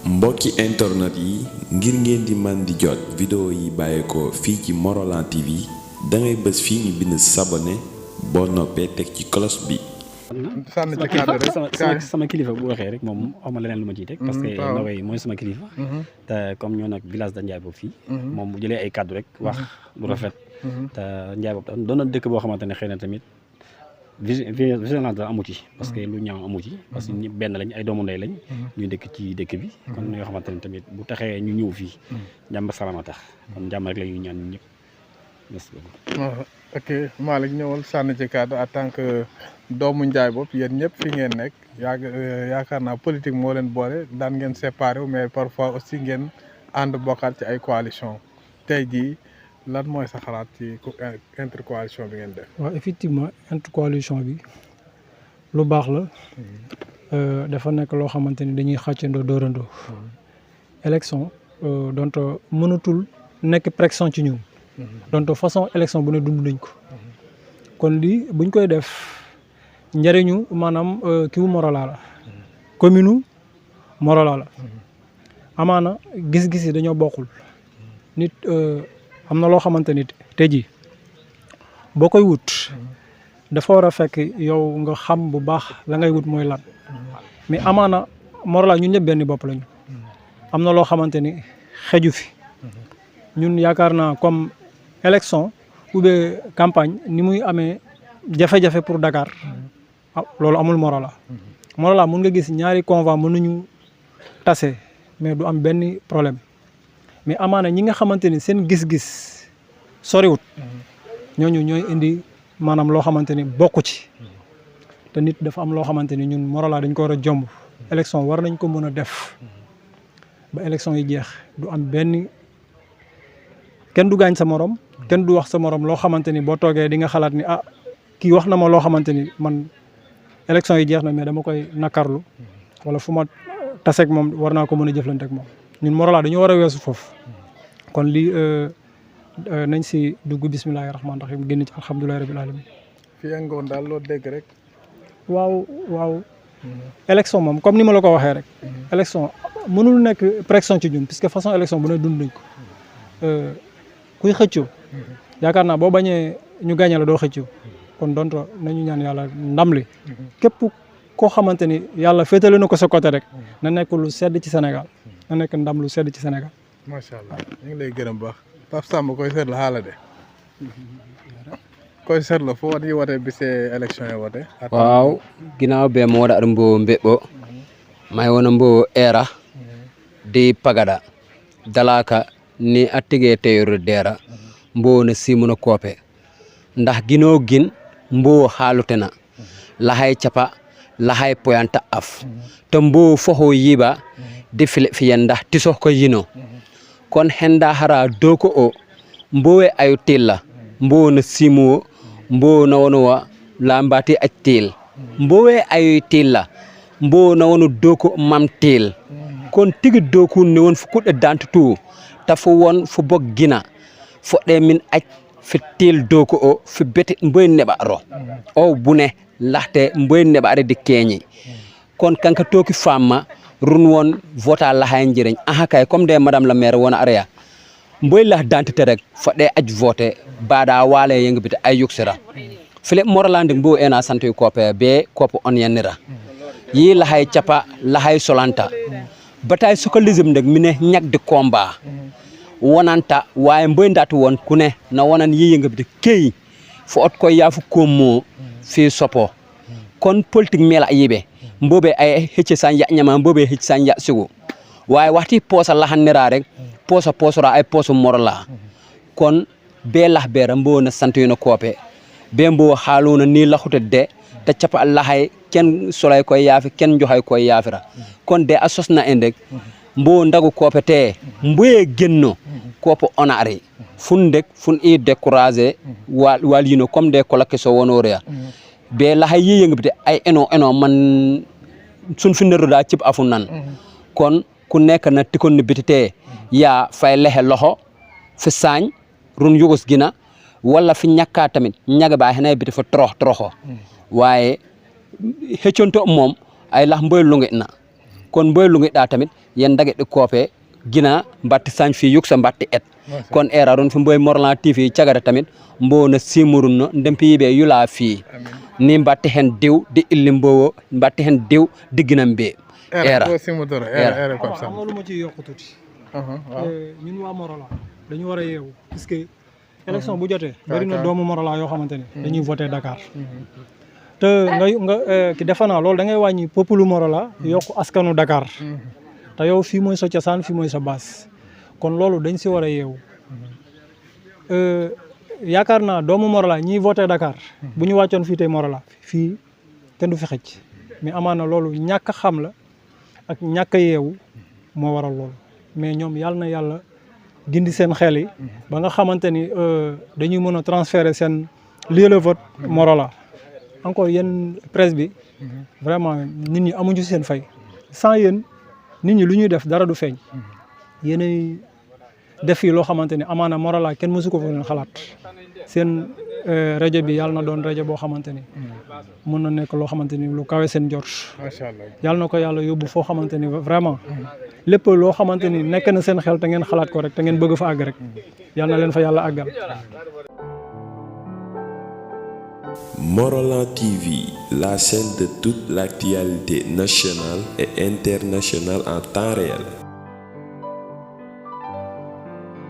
mbokki internet yi ngir ngeen di man di jot vidéo yi bàyyeekoo fii ci Morolan TV dangay bës fii ñu bind s'abonner boo noppee teg ci cloche bi. sànni ci kàddu rek sama kilifa bu waxee rek moom amul leneen lu ma ciy teg. parce que Nogaye mooy sama kilifa. te comme ñoo nag village de Ndiaye boobu fii. moom bu jëlee ay kàddu rek wax lu rafet. te Ndiaye boobu tam doon na dëkk boo xamante ne xëy na tamit violence da amu ci. parce que lu ñaaw amu ci. parce que ñi benn lañ ay doomu ndey lañ. ñu dëkk ci dëkk bi. kon yoo xamante ne tamit bu taxee ñu ñëw fii. jàmm salaama tax kon jàmm rek la ñuy ñaan ñun ñëpp. merci beaucoup. ok Malick ñëwal sànni ci kàddu en tant que doomu Ndiaye bopp yéen ñëpp fi ngeen nekk yaakaar naa politique moo leen boole daan ngeen séparé wu mais parfois aussi ngeen ànd bokkaat ci ay coalition tey jii lan mooy sa xalaat ci intercoalition bi ngeen def. waaw effectivement intercoalition bi lu baax la dafa nekk loo xamante ni dañuy xàccandoo dóorandoo élection donte mënatul nekk pression ci ñun. donc façon élection bu ne dund nañ ko kon lii buñ koy def njëriñu maanaam kiwu Morolan la commune Morolan la amaana gis-gis yi dañoo bokkul nit am na loo xamante ni tey jii boo koy wut dafa war a fekk yow nga xam bu baax la ngay wut mooy lan mais amaana Morolan ñun ñëpp benn bopp lañu am na loo xamante ni xeju fi ñun yaakaar naa comme élection ou bien campagne ni muy amee jafe-jafe pour Dakar loolu amul Morolan Morolan mun nga gis ñaari convoi mënuñu tase mais du am benn problème mais amaana ñi nga xamante ni seen gis-gis soriwut ñooñu ñooy indi maanaam loo xamante ni bokku ci te nit dafa am loo xamante ni ñun Morolan dañ ko war a jomb élection war nañ ko mën a def ba élection yi jeex du am benn kenn du gaañ sa morom kenn du wax sa morom loo xamante ni boo toogee di nga xalaat ni ah kii wax na ma loo xamante ni man élection yi jeex na mais dama koy nakarlu wala fu ma taseeg moom war naa ko mën a jëflante ak moom ñun Morolan dañoo war a weesu foofu kon lii nañ si dugg bismillahi rahmaani rahim génn ci alhamdulilahi rabil alamin fii ak ngoon daal loo dégg rek. waaw élection moom comme ni ma la ko waxee rek élection mënul nekk pression ci ñun puisque façon élection bu ne dund nañ ko kuy xëccoo yaakaar naa boo bañee ñu gagné la doo xëccoo kon donto nañu ñaan yàlla ndam li képp koo xamante ni yàlla féetale na ko sa côté rek na nekk lu sedd ci Sénégal na nekk ndam lu sedd ci Sénégal. macha allah ñu ngi lay gërëm bu baax Pape Samba koy seet la xaala de koy seet la fo waɗi wote bise élection e wote waaw ginnaaw be mo waɗa mbo mbeɓɓo may wona mbo era di pagada dalaka ni attige teyoro dera mbo na simuna kope ndax ginoo gin mbo halutena lahay capa lahay poyanta af to mbo foho yiba di fiyen ndax tiso ko yino kon henda hara doko o mbowe ayu tilla mbo na simuo mbo na wono lambati actil mbowe ayu tilla mbo na wono doko mam til kon tigi doku ne won fukudde dantutu tafo won fo bok gina fodde min ac fi til doko o fi beti mboy neba ro o bune laxte mboy neba are di keñi kon kanka toki famma run won vota la hay njiriñ aha kay comme de madame la maire wona area mboy la dantité rek fodde aj voté bada wale yeng beti ay yuksira file Morolan mbo ena santo kope be kopo on yanira yi la hay chapa la hay solanta bataille socialisme nag mine ñak de combat wonanta waye mboy ndatu won kune na wonan yiyinga bi key fo ot ko yafu komo fi sopo kon politique mela yibe mbobe ay hecce san ya nyama mbobe hecce san ya sigo waye waxti posa la hanira rek posa ay posa Morolan kon be lah bera mbo na santo no kope be mbo haluna ni la de te capa Allah hay ken solay ko yaafi ken joxay ko yaafira kon de asosna endek mbo ndagu kopete mboye genno kopo onare fundek fun e décourager wal yino comme de kolake so wonoria be la hay yengbe ay eno man sun finero da cip afun nan kon ku nek na tikon ni bitite ya fay lehe loxo fi sañ run yugos gina wala fi ñaka tamit ñaga ba henay biti fa troxo waye hecconto mom ay lax mboy lungi na kon boy lungi da tamit yen dage de kope gina mbatti sañ fi yuk sa mbatti et kon era ron fi boy Morolan TV cagata tamit mbo na simurunno ndempi be yula fi ni mbatti hen diw di illi mbowo mbatti hen diw digginam be era era comme ça am lu ma ci yokku tuti ñun wa Morolan dañu wara yew parce que élection bu jotté bari na doomu Morolan yo xamanteni dañuy voter Dakar te nga ki defana lool da ngay wañi peuple Morolan yokku askanu Dakar te yow fi moy sa cosaan fi moy sa base kon loolu dañ si wara yew yaakaar naa doomu Morolan ñi voter Dakar bu ñu wàccoon fii tey Morolan fii kenn du fi xëcc mais amaana loolu ñàkk xam la ak ñàkk yeewu moo waral loolu mais ñoom yàlla na yàlla gindi seen xel yi ba nga xamante ni dañuy mën a transférer seen lieu de vote Morolan encore yéen presse bi vraiment nit ñi amuñu seen fay sans yéen nit ñi lu ñuy def dara du feeñ yéenay def fii loo xamante ni amaana Morolan kenn mësu ko fa leen xalaat seen rajo bi yàlla na doon rajo boo xamante ni mën na nekk loo xamante ni lu kawe seen jort yàlla na ko yàlla yóbbu foo xamante ni vraiment lépp loo xamante ni nekk na seen xel te ngeen xalaat ko rek te ngeen bëgg fa àgg rek yàlla na leen fa yàlla àggal. Morolan TV, la chaîne de toute l'actualité nationale et internationale en temps réel.